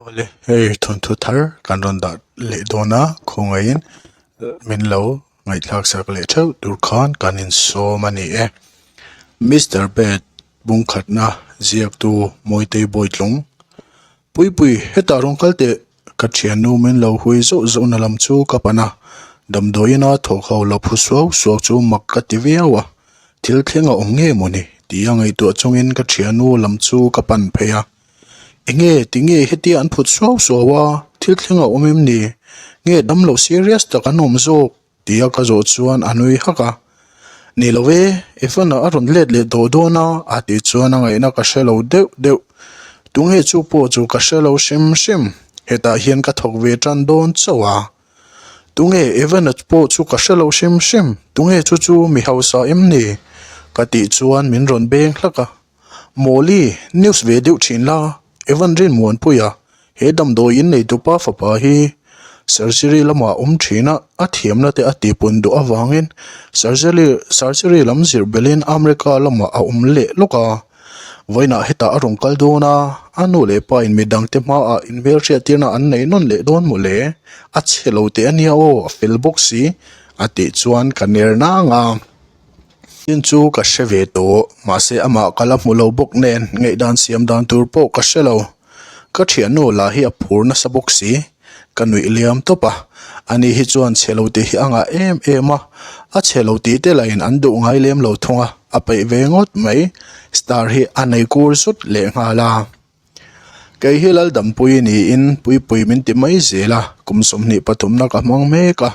Awle hei thawnthu thar kan rawn dah leh dawn a khawngaihin min lo ngaihthlak sak leh theuh tur khan kan insawm a ni e. Mister Bed bungkhatna ziaktu Mawitei Bawitlung Puipui hetah rawn kal teh ka thiannu min lo hui zauh zauh na lam chu ka pan a damdawiin a thawk ho lo phu suau suau chu mak ka ti viau a thil thleng a awm nge mawni tih a ngaihtuah chungin ka thiannu lam chu ka pan phei a. Enge tinge hetia an phut suau suau a, thil thleng a awm em ni? Nge damlo serious tak an awm zawk? Tia ka zawh chuan a nui hak a. Ni lo e, Evan-a a rawn let leh tawh dawn a, a tih chuan a ngaihna ka hre lo deuh deuh. Tunge chu pawh chu ka hre lo hrim hrim, hetah hian ka thawk ve tan dawn chauh a. Tunge Evan-a pawh chu ka hre lo hrim hrim, tunge chu chu mi hausa em ni? Ka tih chuan min rawn beng hlak a. Mawli, news ve deuh thin la, Evan Rinmuanpuia, he damdawi in neitupa fapa hi surgery lamah awm thin a, a thiamna te a tihpun duh avangin surgery surgery lam zir belhin America lamah a awm leh lawk a. Vawiinah hetah a rawn kal dawn a, a nu leh pa in midangte hmaah inhmelhriattirna an nei nawn leh dawn mawle, a chhe lo teh a nia aw, a fel bawk si, a tih chuan ka ner nang a. Tin chu ka hre ve tawh, mahse amah ka la hmu lo bawk nen ngaihdan siam dan tur pawh ka hre lo. Ka thiannu lah hi a phur nasa bawk si, ka nuih liam tawp a, ani hi chuan chhe lo tih hi a ngah em em a, a chhe lo tih te lahin an duh ngai lem lo thung a, a peih ve ngawt mai, star hi a nei kur zut lehnghal a. Kei hi Laldampui niin Puipui min ti mai zel a, kum 23 na ka hmang mek a.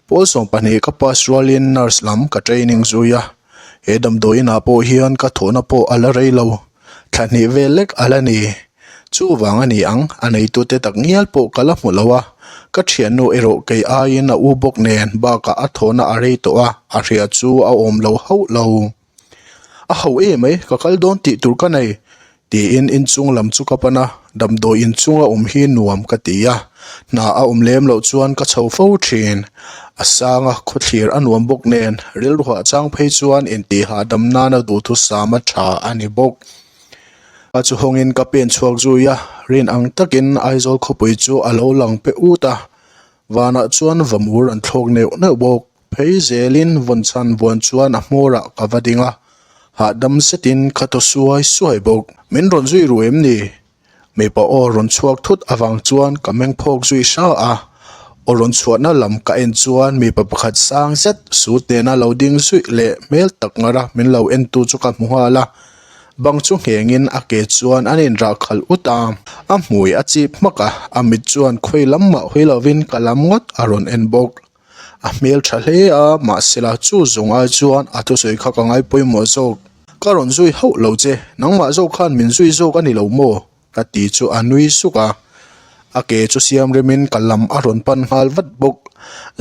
Pawl 12 ka pass rualin nurse lam ka training zui a, he damdawi inah pawh hian ka thawhna pawh a la rei lo, thla hnih vel lek a la ni. Chuvang a ni ang, a neitute tak ngial pawh ka la hmu lo a, ka thiannu erawh kei aiin a u bawk nen bakah a thawhna a rei tawh a, a hria chu a awm lo hauh lo. A ho em mai, ka kal dawn tih tur ka nei tiin inchung lam chu ka pan a, damdawi inchunga awm hi nuam ka ti a, hna a awm lem loh chuan ka chho fo thin. A sanga khawthlir a nuam bawk nen rilruah chang phei chuan intih hahdam nana duhthusam a tha a ni bawk. A chu hawngin ka pen chhuak zui a, rin ang takin Aizawl khawpui chu a lo lang pe ut a, vanah chuan vamur an thlawk neuh neuh bawk. Phei zelin vawn chhan vuan chuan a hmawrah ka va ding a, hahdam zetin ka thaw suai suai bawk. Min rawn zui ru em ni? Mipa aw rawn chhuak thut avang chuan ka meng phawk zui hra a, aw rawn chhuahna lam ka en chuan mipa pakhat sang zet sut nena lo ding zuih leh hmel tak ngar a min lo entu chu ka hmu nghal a, bang chu nghengin a ke chuan an inrah khalh ut a, a hmui a chip hmak a, a mit chuan khawi lam mah hawi lovin ka lam ngawt a rawn en bawk. A hmel tha hle a, mahsela chu zawng ai chuan a thusawi kha ka ngai pawimawh zawk. Ka rawn zui hauh lo che, nangmah zawk khan min zui zawk a ni lo maw? ka ti chu a nui suk a. A ke chu siam remin ka lam a rawn pan nghal vat bawk.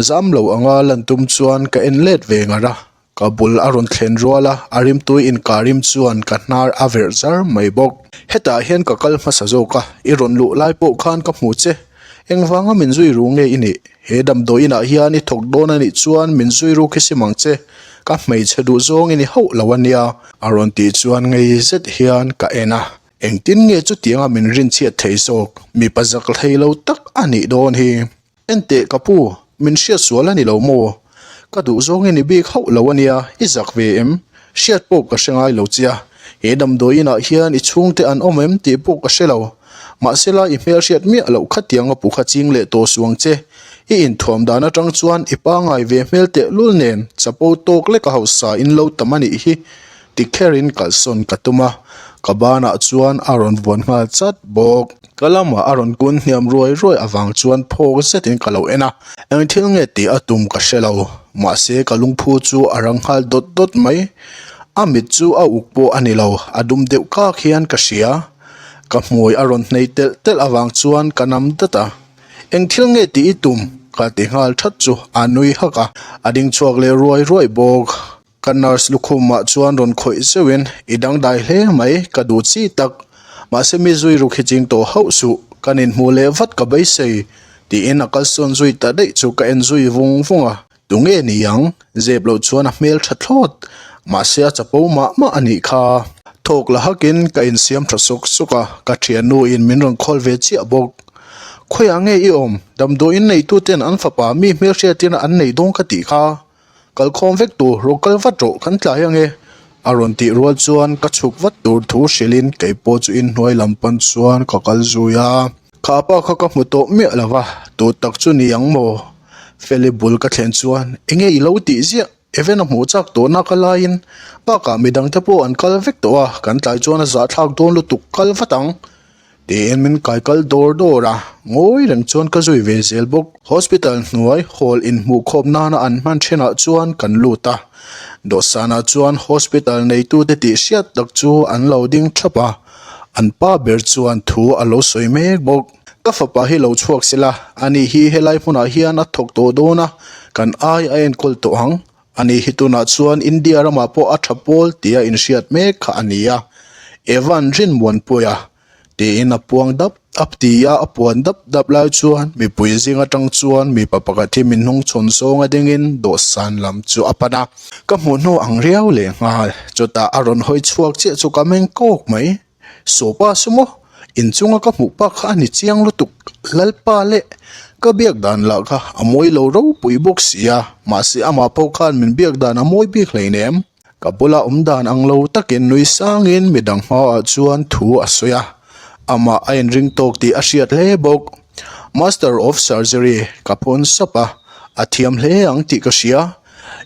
Zam lo anga lan tum chuan ka en let ve ngar a, Ka bul a rawn thlen rual a, a rimtui inkar rim chuan ka hnar a verh zar mai bawk. Hetah hian ka kal hmasa zawk a, i rawn luh lai pawh khan ka hmu che. Engvanga min zui ru nge i nih? He damdawi inah hian i thawk dawn a nih chuan min zui ru khi sim ang che. Ka hmeichhe duh zawng i ni hauh lo a nia. A rawn tih chuan ngei zet hian ka en a. Engtin nge chutianga min rinchhiat thei zawk? Mipa zak hlei lo tak a nih dawn hi. Enteh ka pu, min hriat sual a ni lo maw? Ka duh zawng i ni bik hauh lo a nia, i zak ve em? Hriat pawh ka hre ngai lo che a, he damdawi inah hian i chhungte an awm em tih pawh ka hre lo. Mahsela i hmel hriat miah loh khatiang a pu kha ching leh tawh suang che. I inthuam dan atang chuan i pangai ve hmel tehlul nen chapo tawk lek a hausa in lo tam a nih hi. Ti kherin kalsawn ka tum a, ka banah chuan a rawn vuan nghal chat bawk. Ka lamah a rawn kun hniam ruai ruai avang chuan phawk zetin ka lo en a, eng thil nge tih a tum ka hre lo. Mahse ka lungphu chu a rang nghal dawt dawt mai. A mit chu a uk pawh a ni lo, a dum deuh kak hian ka hria. Ka hmui a rawn hnei telh telh avang chuan ka nam dat a, Eng thil nge tih i tum? ka ti nghal that chu a nui hak a, a ding chhuak leh ruai ruai bawk. Ka nurse lukhumah chuan rawn khawih zeuhin, I dangdai hle mai, ka duh chi tak. Mahse mi zui ruk hi ching tawh hauh suh, kan inhmuh leh vat ka beisei, tiin a kalsawn zui ta daih chu ka en zui vung vung a. Tunge ni ang? Zep loh chuan a hmel tha thlawt. Mahse a chapo mah mah a nih kha. Thawk la hakin ka insiam tha sawk sawk a, ka thiannu in min rawn call ve chiah bawk. Khawiah nge i awm? Damdawiin neituten an fapa mi hmelhriatin an nei dawn ka tih kha. Kalkhawm vek tur, rawn kal vat rawh, kan tlai ange. A rawn tih rual chuan ka chhuk vat tur thu hrilhin keipawh chu inhnuai lam pan chuan ka kal zui a. Kha pa kha ka hmu tawh miah lo va, tu tak chu ni ang maw? Feli bul ka thlen chuan enge i lo tih ziah? Even a hmuh chak tawhna ka laiin bakah midangte pawh an kal vek tawh a, kan tlai chuan a zahthlak dawn lutuk kal vat ang tiin min kai kal dawr dawr a, ngawi reng chuan ka zui ve zel bawk. Hospital hnuai hall inhmuhkhawp nana an hman thenah chuan kan lut a, dawhsanah chuan hospital neitute tih hriat tak chu an lo ding thap a, an pa ber chuan thu a lo sawi mek bawk. Ka fapa hi lo chhuak sela, ani hi helai hmunah hian a thawk tawh dawn a, kan ai a enkawl tawh ang. Ani hi tunah chuan India ramah pawh a tha pawl tia inhriat mek kha a ni a, Evan Rinmuanpuia tiin a puang dap dap tia a puan dap dap lai chuan mipui zing atang chuan mipa pakhat hi min hnungchhawn zawng a dingin dawhsan lam chu a pan a. Ka hmuh hnu ang riau leh nghal, chutah a rawn hawi chhuak chiah chu ka meng kawk mai. Sawpa su maw? Inchunga ka hmuh pak kha a ni chiang lutuk. Lalpa leh ka biak dan lah kha a mawi lo ropui bawk si a, mahse amah pawh khan min biak dan a mawi bik hleinem. Ka bula awm dan ang lo takin nui sangin midang hmaah chuan thu a sawi a, amah a inring tawk tih a hriat hle bawk. Master of Surgery ka phawn sap a, a thiam hle ang tih ka hria.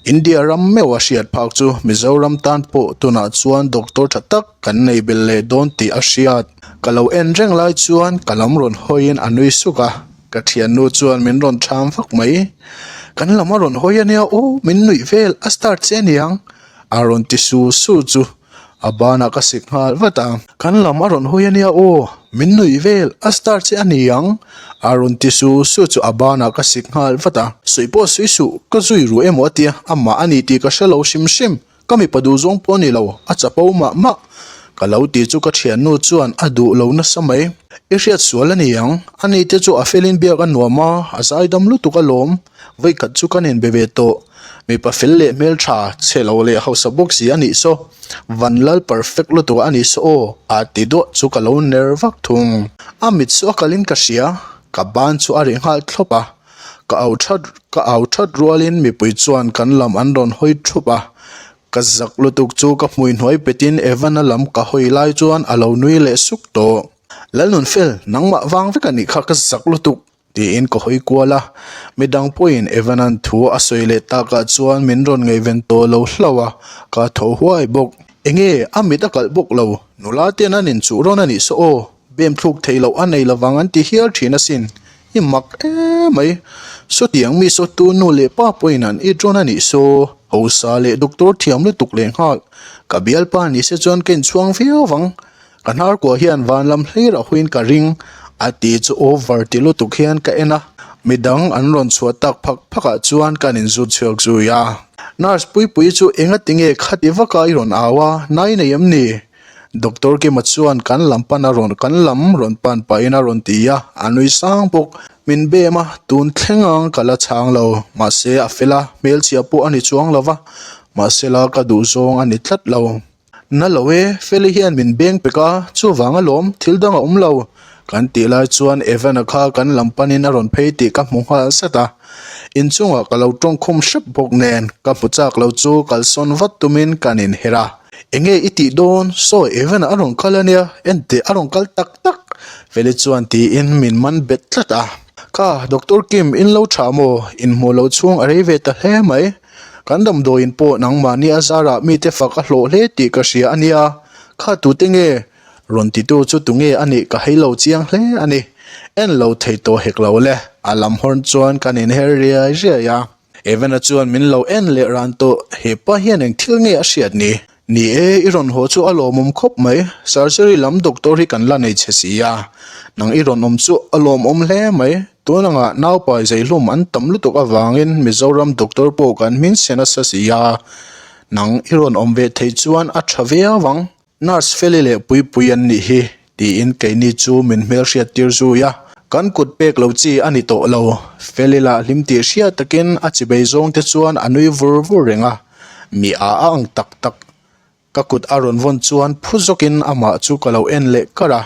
India ram meuh a hriat phak chu Mizoram tan pawh tunah chuan doctor tha tak kan nei belh leh dawn tih a hriat. Ka lo en reng lai chuan ka lam rawn hawiin a nui suk a, ka thiannu chuan min rawn chham vak mai. Kan lam a rawn hawi ania aw, min nuih vel a start che aniang a rawn ti su su chu. A banah ka sik nghal vat a. Kan lam a rawn hawi ania aw, min nuih vel, a star che a ni ang, a rawn ti su su chu a banah ka sik nghal vat a. Suih pawh suih suh, ka zui ru emaw a tia, amah a ni tih ka hre lo hrim hrim, ka mipa duh zawng pawh a ni lo, a chapo mah mah. Ka lo ti chu ka thiannu chuan a duh lo nasa mai. I hriat sual a ni ang, ani te chu a felin biak a nuam a, a zaidam lutuk alawm, vawikhat chu kan inbe ve tawh. Mipa fel leh hmeltha, chhe lo leh hausa bawk si a nih saw, van lal perfect lutuk a nih saw aw, a ti duah chu ka lo ner vak thung. A mit chu a kalin ka hria, ka ban chu a ri nghal thlawp a, ka au that ka au that rualin mipui chuan kan lam an rawn hawi thup a, ka zak lutuk chu ka hmui hnuai petin Evan-a lam ka hawi lai chuan a lo nui leh suk tawh. Lalnunfel, nangmah vang vek a nih kha ka zak lutuk. Tiin ka hawi kual a, midang pawhin Evan-a'n thu a sawi leh takah chuan min rawn ngaihven tawh lo hlauh a, ka tho huai bawk. Enge, a mit a kalh bawk lo, nula ten an inchuh rawn a nih saw aw, bem thluk theih loh a nei lovang an ti hial thin asin, i mak emai. Sawtiang mi sawtu nu leh pa pawhin an it rawn a nih saw, hausa leh doctor thiam lutuk leh nghal, ka bialpa ni se chuan ka inchhuang viau vang. Ka hnar kuah hian van lam hlir a huin ka ring a ti chu over ti lutuk hian ka en a, midang an rawn chhuah tak phak phak ah chuan kan in zut chhuak zui a. Nurse Puipuii chu enga tinge khati vaka i rawn au a, nai nei em ni? Doctor Kima chuan kan lam pan a rawn kan lam rawn pan pahin a rawn ti a, a nui sang bawk. Min bem a, tun thleng ang ka la chhang lo, mahse a fel a, hmelchhia pawh a ni chuang lo va, mahsela ka duhzawng a ni tlat lo. Na lo e, Feli hian min beng pek a, chuvang alawm, thil dang a awm lo. Kan tih lai chuan Evan-a kha kan lam panin a rawn phei tih ka hmu nghal zat a. Inchungah ka lo tawngkhum hrep bawk nen, ka hmu chak lo chu kalsawn vat tumin kan inher a. Enge i tih dawn? Sawi Evan-a a rawn kal a nia, enteh a rawn kal tak tak! Feli chuan tiin min man bet tlat a. Kha, Doctor Kim, in lo tha maw? Inhmuh loh chhung a rei ve ta hle mai. Kan damdawiin pawh nangmahni a zarah mite fak a hlawh hle tih ka hria a nia, kha tute nge? Rawn titu chu tunge a nih ka hei lo chiang hle a ni. En lo thei tawh hek lo le, a lam hawn chuan kan inher riai riai a. Evan-a chuan min lo en leh ran tawh, hepa hian eng thil nge a hriat ni? Ni e, i rawn haw chu a lawmawm khawp mai, surgery lam doctor hi kan la nei che si a, nang i rawn awm chu a lawmawm hle mai, tun angah naupai zeihlum an tam lutuk avangin Mizoram doctor pawh kan hming che nasa si a, nang i rawn awm ve thei chuan a tha viau ang. Nurse Feli leh Puipui an nih hi, tiin keini chu min hmelhriat tir zui a. Kan kut pek lo chi a ni tawh lo. Feli lah hlim tih hriat takin a chibei zawng te chuan a nui vur vur reng a, mi a a ang tak tak. Ka kut a rawn vawn chuan phu zawkin amah chu ka lo en leh kar a,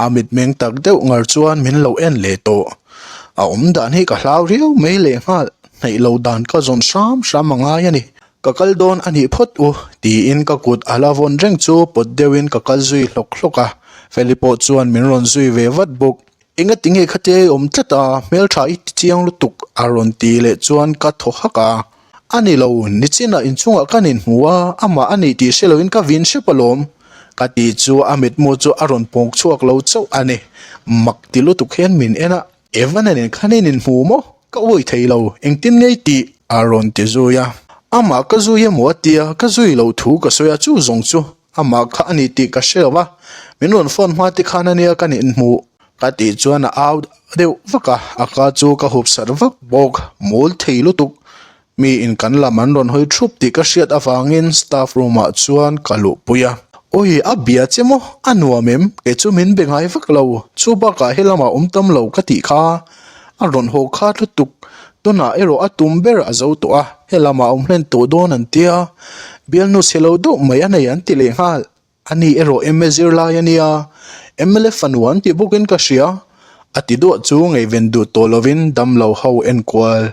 a mitmeng tak deuh ngar chuan min lo en leh tawh. A awm dan hi ka hlau riau mai lehnghal, hnaih lo dan ka zawn hram hram a ngai a ni. Ka kal dawn a nih phawt u, tiin ka kut a la vawn reng chu pawt deuhin ka kal zui hlawk hlawk a, Feli pawh chuan min rawn zui ve vat bawk. Engati nge khatia i awm tlat a, hmeltha i ti chiang lutuk a rawn ti leh chuan ka thaw hak a. A ni lo, nichinah inchungah kan inhmu a, amah a nih tih hre loin ka vin hrep alawm ka ti chu a mitmu chu a rawn pawng chhuak lo chauh a ni. Mak ti lutuk hian min en a, Evan-a nen khan in inhmu maw? Ka awi thei lo, engtin ngei tih a rawn ti zui a. Amah ka zui emaw a tia, ka zui loh thu ka sawi a, chu zawng chu Amah kha a ni tih ka hre lo va, min rawn phone hma te khan ania ka nih hmuh. Ka tih chuan a au deuh vak a, a ka chu ka hup sat vak bawk, mawl thei lutuk. Mi in kan lam an rawn hawi thup tih ka hriat avangin staff room ah chuan ka luhpui a. Awi, a bia che maw? A nuam em? Kei chu min be ngai vak lo, chu bakah helamah awm tam lo ka tih kha. A rawn haw khat lutuk, tunah erawh a tum ber a zo tawh a, helamah a awm hlen tawh dawn an tia, bialnu chhe lo deuh mai a nei an ti leh nghal, ani erawh MA zirlai a nia, mla fanu an tih bawkin ka hria, a ti duah chu ngaihven duh tawh lovin damlo ho enkual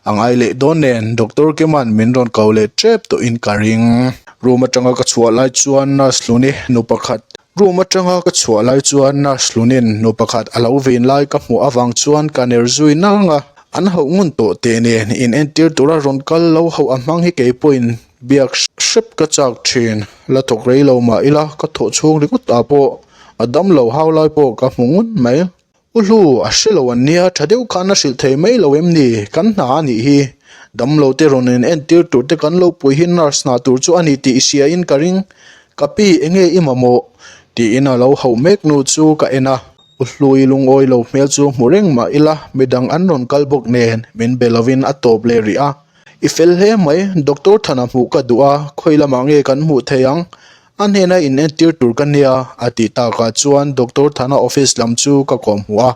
a ngai leh dawn nen Doctor Kima'n min rawn ko leh tep tawhin ka ring. Room atanga ka chhuah lai chuan nurse Hluni nu pakhat Room atanga ka chhuah lai chuan nurse Hlunin nu pakhat a lo vin lai ka hmuh avang chuan ka ner zui nang a, an hauh ngun tawh teh nen in entir tura rawn kal lo hauh a hmang hi kei pawhin biak hrep ka chak thin. La thawk rei lo mah ila ka thawh chhung ringawt ah pawh a dam lo hau lai pawh ka hmu ngun mai. U Hlu, a hre lo an nia, tha deuh khan a hrilh thei mai lo em ni? Kan hna a nih hi. Damlo te rawn in entir tur te kan lo pui hi nurse hna tur chu a ni tih i hria in ka ring. Ka pi, enge i mamawh? Tiin a lo hauh mek nu chu ka en a. U Hlu i lungawi lo hmel chu hmu reng mah ila, midang an rawn kal bawk nen min be lovin a tawp leh rih a. I fel hle mai, Doctor Thana hmuh ka duh a, khawi lamah nge kan hmuh thei ang? A hnena in entir tur ka nia a tih takah chuan Doctor Thana office lam chu ka kawm hmuh a,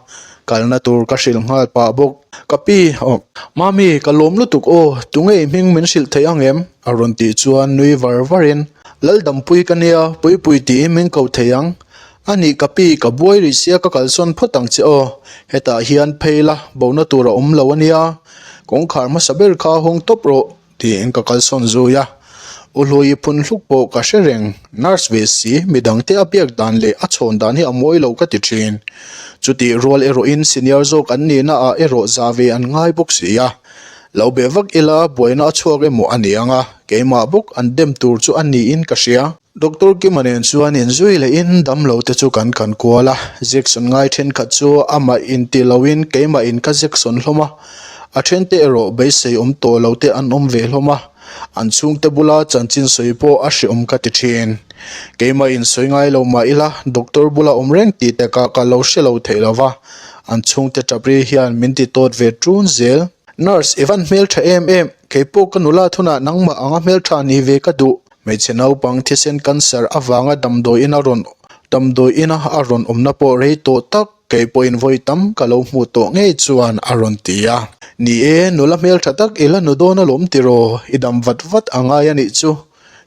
kalna tur ka hrilh nghal pah bawk. Ka pi, aw. Mami, ka lawm lutuk aw, tunge i hming min hrilh theih ang em? a rawn tih chuan nui var varin, Laldampui ka nia, Puipui tiin min ko thei ang. A nih ka pi, ka buai rih sia ka kalsawn phawt ang che aw, hetah hian phei la, bona tur a awm lo a nia, kawngkhar hmasa ber kha hawng tawp rawh. Tiin ka kalsawn zui a, U Hlui phun hluk pawh ka hre reng, nurse ve si, midangte a biak dan leh a chhawn dan hi a mawi lo ka ti thin. Chutih rual erawhin senior zawk an nihna ah erawh za ve an ngai bawk si a, lo be vak ila buaina a chhuak emaw a ni ang a, keimah bawk an dem tur chu a niin ka hria. Doctor Kima nen chuan inzui lehin damlo te chu kan kan kual a, Jackson ngai thenkhat chu amah inti loin keimah in ka Jackson hlawm a, a thente erawh beisei awm tawh lo te an awm ve hlawm a, an chhungte bula chanchin sawi pawh a hreawm ka ti thin. Keimah in sawi ngai lo mah ila doctor bula awm reng tih takah ka lo hre lo theih lo va, an chhungte tap ri hian min ti tawt ve ṭun zel. Nurse, i van hmeltha em em, keipawh ka nula thunah nangmah anga hmeltha ni ve ka duh. Hmeichhe naupang thisen cancer avanga damdawi ina rawn damdawi ina a rawn awmna pawh rei tawh tak kei pawhin vawi tam ka lo hmuh tawh ngei chuan a rawn ti a. Ni e, nula hmeltha tak i la nu dawn alawm tiraw, i dam vat vat a ngai a nih chu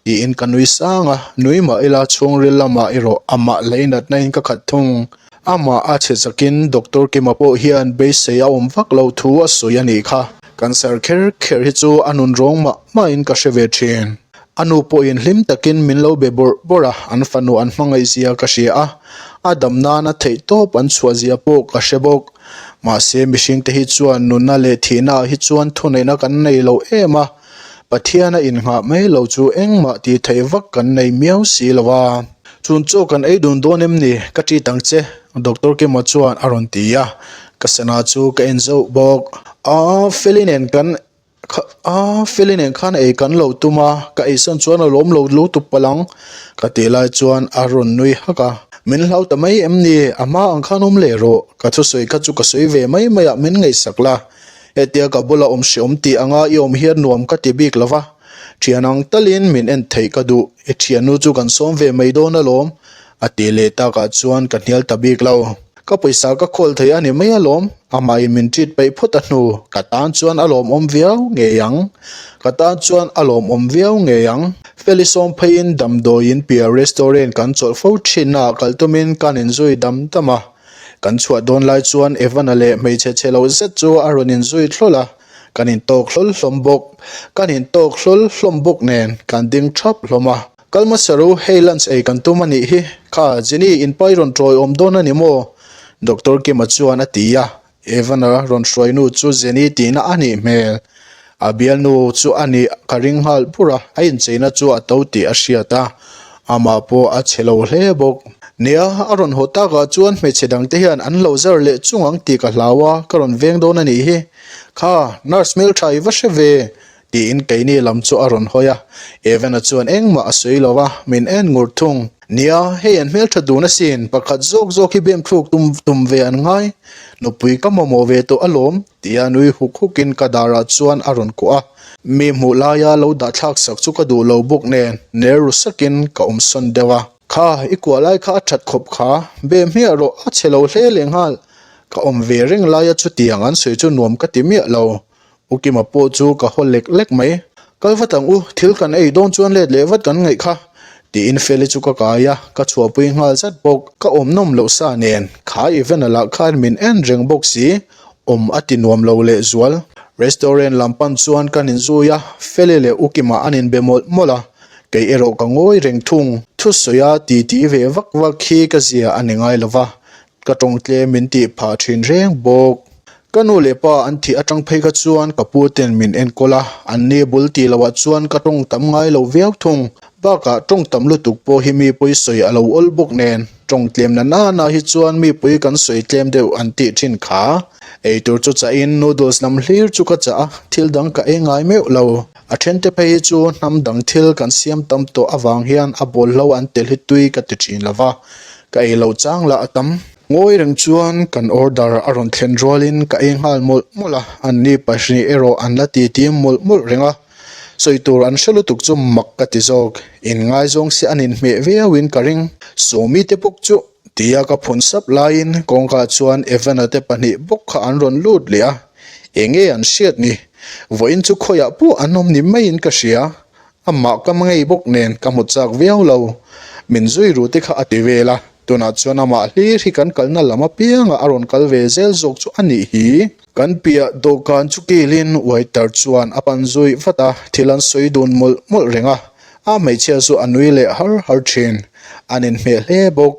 tiin ka nui sang a, nui mah ila chhungril lamah erawh amah leinatna in ka khat thung. Amah a chhe chakin Doctor Kima pawh hian beisei a awm vak lo thu a sawi a nih kha. Cancer kher kher hi chu a nun rawng mah mahin ka hre ve thin. A nu pawhin hlim takin min lo be bawrh bawrh a, an fanu an hmangaih zia ka hria a, a dam nana theih tawp an chhuah zia pawh ka hre bawk. Mahse mihringte hi chuan nunna leh thihna ah hi chuan thuneihna kan nei lo em a, Pathian a innghah mai lo chu engmah tih theih vak kan nei miau si lo a. Chun chaw kan ei dun dawn em ni? Ka treat ang che, Doctor Kima chuan a rawn ti a, ka sana chu ka en zauh bawk. Aa, Feli nen kan Kha a Feli nen khan ei kan lo tum a, ka eisawn chuan a lawm lo lutuk palh ang ka tih lai chuan a rawn nui hak a. Min hlau ta mai em ni? A hma ang khan awm leh rawh, ka thusawi kha chu ka sawi ve mai mai a, min ngaihsak la. Hetia ka bula awm hreawm tih anga i awm hian nuam ka ti bik lo va, thian ang talin min en theih ka duh, i thiannu chu kan sawm ve mai dawn alawm a tih leh takah chuan ka hnial ta bik lo. Ka pawisa ka khawl thei a ni mai alawm, amahin min treat peih phawt a hnu, ka tan chuan a lawmawm viau ngei ang, ka tan chuan a lawmawm viau ngei ang. Feli sawm pheiin damdawiin piah restaurant kan chawlh fo thin a, kal tumin kan inzui dam dam a. Kan chhuah dawn lai chuan Evan-a leh hmeichhe chhe lo zet chu a rawn inzui thlawlh a, kan intawk hlawl hlawm bawk. Kan intawk hlawl hlawm bawk nen kan ding thap hlawm a. Kal hmasa ru, hei lunch ei kan tum a nih hi. Kha, Jenny, in pai rawn tawi awm dawn a ni maw? Doctor Kima chuan a ti a, Evan-a rawn hruai nu chu Jenny tihna a nih hmel. A bialnu chu a nih ka ring nghal bur a, a incheina chu a to tih a hriat a, amah pawh a chhe lo hle bawk. Nia, a rawn haw takah chuan hmeichhe dangte hian an lo zar leh chung ang tih ka hlau a, ka rawn veng dawn a nih hi. Kha, nurse hmeltha i va hre ve, Tiin keini lam chu a rawn hawi a, Evan-a chuan engmah a sawi lo a, min en ngur thung. Nia, hei an hmeltha dun asin, pakhat zawk zawk hi bem thluk tum tum ve an ngai. Nupui ka mamawh ve tawh alawm, tia nui huk hukin ka darah chuan a rawn kuah a. Mi hmuh laia lo dah thlak sak chu ka duh lo bawk nen, ner ru sakin ka awm sawn deuh a. Kha, i kuah lai kha a that khawp kha, bem hmiah rawh, a chhe lo hle lehnghal. Ka awm ve reng laia chutiang an sawi chu nuam ka ti miah lo. U Kima pawh chu ka haw lek lek mai. Kal vat ang u, thil kan ei dawn chuan let leh vat kan ngaih kha, tiin Feli chu ka kai a, ka chhuahpui nghal zat bawk. Ka awm nawm loh sa nen, kha event-a lah khan min en reng bawk si, awm a ti nuam lo leh zual. Restaurant lam pan chuan kan inzui a, Feli leh U Kima an inbe mawlh mawlh a, kei erawh ka ngawi reng thung. Thusawi a titi ve vak vak hi ka zia a ni ngai lo va, Ka tawng tlem min tih phah thin reng bawk. Ka nu leh pa an thih atang phei kha chuan ka pu ten min enkawl a, an ni bul tih loh ah chuan ka tawng tam ngai lo viau thung. Bakah tawng tam lutuk pawh hi mi pawi sawi a lo awl bawk nen, tawng tlem na nana hi chuan mi pawi kan sawi tlem deuh an tih thin kha. Eitur chu chah in noodles lam hlir chu ka chah a, thil dang ka ei ngai meuh lo. A then te phei hi chu hnam dang thil kan siam tam tawh avang hian a bawlhlo an tel hi tui ka ti thin lo va, Ka ei loh chang lah a tam. Ngawi reng chuan kan order a rawn thlen rualin ka ei nghal mawlh mawlh a, anni pahnih erawh an la titi mawlh mawlh reng a. Sawi tur an hre lutuk chu mak ka ti zawk. Inngaizawng si an inhmeh viauin ka ring. Sawmi te bawk chu tia ka phun sap laiin kawngka chuan Evan-a te pahnih bawk kha an rawn lut leh a. Enge an hriat ni? Vawiin chu khawiah pawh an awm ni maiin ka hria. Amah ka ngei bawk nen ka hmu chak viau lo. Min zui ru te kha a ti vel a, tunah chuan amah hlir hi kan kalna lam apiangah a rawn kal ve zel zawk chu a nih hi. Kan piah dawhkan chu kilin waiter chuan a pan zui vat a, thil an sawi dun mawlh mawlh reng a, a hmeichhia chu a nui leh har har thin. An inhmeh hle bawk.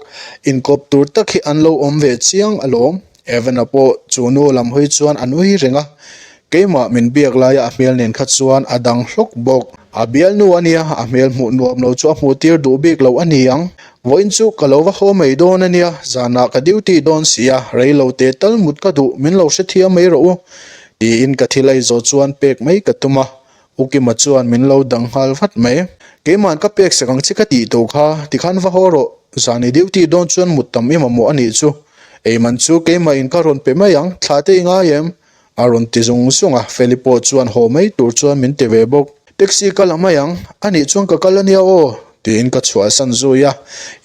Inkawp tur tak hi an lo awm ve chiang alawm. Evan-a pawh chu nu lam hawi chuan a nui reng a, keimah min biak laia a hmel nen kha chuan a dang hlawk bawk. A bialnu a nia, a hmel hmuh nuam lo chu a hmuh tir duh bik lo a ni ang. Vawiin chu ka lo va haw mai dawn a nia, zanah ka duty dawn si a, rei lo te tal mut ka duh, min lo hrethiam mai rawh u, tiin ka thil ei zawh chuan pek mai ka tum a, U Kima chuan min lo dang nghal vat mai. Keima'n ka pek sak ang che ka tih tawh kha, tikhan va haw rawh. Zan i duty dawn chuan mut tam i mamawh a nih chu. Eiman chu keimahin ka rawn pe mai ang, thla te i ngai em? A rawn ti zung zung a, Feli pawh chuan haw mai tur chuan min ti ve bawk. Taxi ka la mai ang, a nih chuan ka kal a nia aw, tiin ka chhuahsan zui a.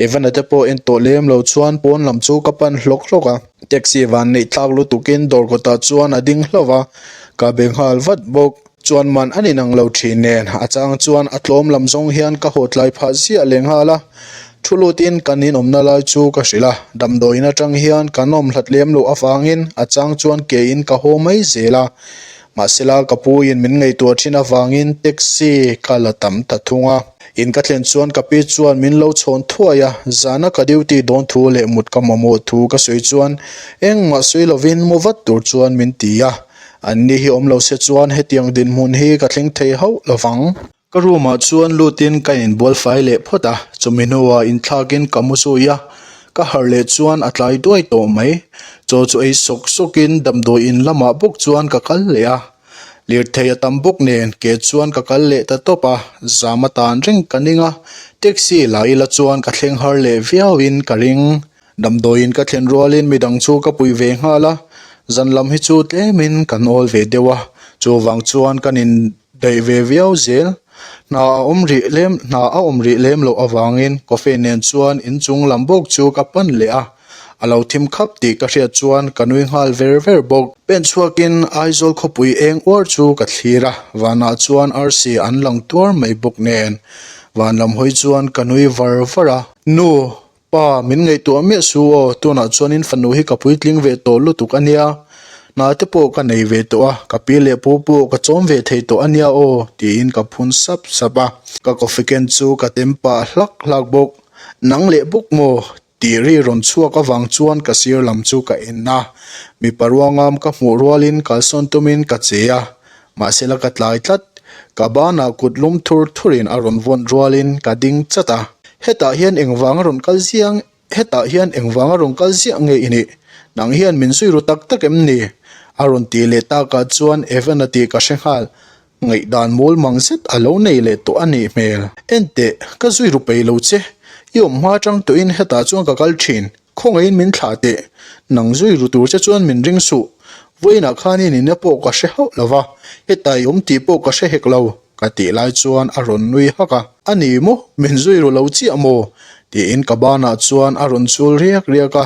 Evan-a te pawh en tawh lem lo chuan pawn lam chu ka pan hlawk hlawk a. Taxi van neih thlak lutukin dawr kawtah chuan a ding hlauh a, ka be nghal vat bawk. Chuan man an inang lo thin nen, a chang chuan a tlawm lam zawng hian ka haw tlai phah ziah leh nghal a. Thu lutin kan inawmna lai chu ka hrilh a, damdawiin atang hian kan awm hlat lem loh avangin a chang chuan kein ka haw mai zel a. Mahsela ka puiin min ngaihtuah thin avangin taxi ka la tam ta thung a. In ka thlen chuan ka pi chuan min lo chhawn thuai a, zana ka duty dawn thu leh mut ka mamawh thu ka sawi chuan engmah sawi lovin mu vat tur chuan min ti a. An ni hi awm lo se chuan hetiang dinhmun hi ka thleng thei hauh lo vang. Ka room ah chuan lutin ka inbual fai leh phawt a, chumi hnuah inthlakin ka mu zui a, ka harh leh chuan a tlai duai tawh mai. Chaw chu ei sawk sawkin damdawi in lamah bawk chuan ka kal leh a, lirthei a tam bawk nen ke chuan ka kal leh ta tawp a, zam atan reng ka ning a, taxi la ila chuan ka thleng har leh viauin ka ring. Damdawiin ka thlen rualin midang chu ka puih ve nghal a, zan lam hi chu tlemin kan awl ve deuh a, chuvang chuan kan indaih ve viau zel. Hna a awm rih lem hna a awm rih lem loh avangin coffee nen chuan inchung lam bawk chu ka pan leh a. A lo thim khap tih ka hriat chuan ka nui nghal ver ver bawk. Pen chhuakin Aizawl khawpui eng uar chu ka thlir a, vanah chuan arsi an lang tuar mai bawk nen. Van lam hawi chuan ka nui var var a. Nu, pa, min ngaihtuah miah su aw, tunah chuanin fanu hi ka puitling ve tawh lutuk a nia. Hna te pawh ka nei ve tawh a, ka pi leh pu pawh ka chawm ve thei tawh a nia aw, tiin ka phun sap sap a. Ka coffee ken chu ka tem pah hlak hlak bawk. Nang leh bawk maw? Tih ri rawn chhuak avang chuan ka sir lam chu ka en a, mipa ruangam ka hmuh rualin kalsawn tumin ka che a, mahsela ka tlai tlat. Ka banah kut lum thur thurin a rawn vawn rualin ka ding chat a. Hetah hian engvanga rawn kal ziah hetah hian engvanga rawn kal ziah nge i nih? Nang hian min zui ru tak tak em ni? A rawn tih leh takah chuan Evan-a tih ka hre nghal. Ngaihdan mawl mang zet a lo nei leh tawh a nih hmel. Enteh, ka zui ru pei lo che. I awm hma atang tawhin hetah chuan ka kal thin. Khawngaihin min thlah teh. Nang zui ru tur che chuan min ring suh. Vawiinah khanin inna pawh ka hre hauh lo va, hetah i awm tih pawh ka hre hek lo, ka tih lai chuan a rawn nui hak a. A ni maw? Min zui ru lo chiah maw? tiin ka banah chuan a rawn chul riak riak a,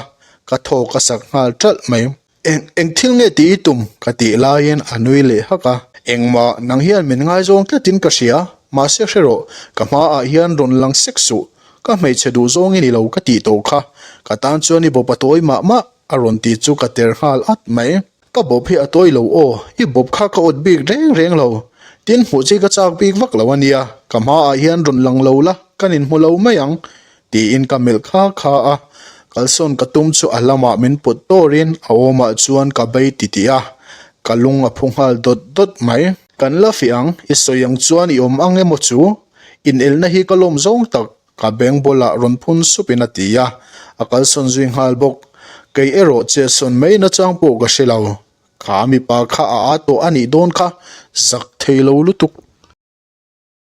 ka thaw ka sak nghal ṭalh mai. Eng eng thil nge tih i tum? Ka tih laiin a nui leh hak a. Engmah, nang hian min ngaizawng tlatin ka hria, mahse hre rawh, ka hmaah hian rawn lang sek suh, ka hmeichhe duh zawng i ni lo ka tih tawh kha, ka tan chuan i bawp a tawi mah mah, a rawn tih chu ka ter nghal at mai. Ka bawp hi a tawi lo aw, i bawp kha ka awt bik reng reng lo, tin hmuh chi ka chak bik vak lo a nia, ka hmaah hian rawn lang lo la, kan inhmu lo mai ang, Tiin ka melh kha kha a, kalsawn ka tum chu a lamah min pawt tawrin a awmah chuan ka bei titih a, ka lung a phu nghal dawt dawt mai. Kan la fih ang, i sawi ang chuan i awm ang emaw chu? Inelna hi ka lawm zawng tak, ka beng bulah rawn phun supin a ti a, a kalsawn zui nghal bawk. Kei erawh chetsawn mai nachang pawh ka hre lo. Kha mipa kha a â tawh a nih dawn kha, zak thei lo lutuk.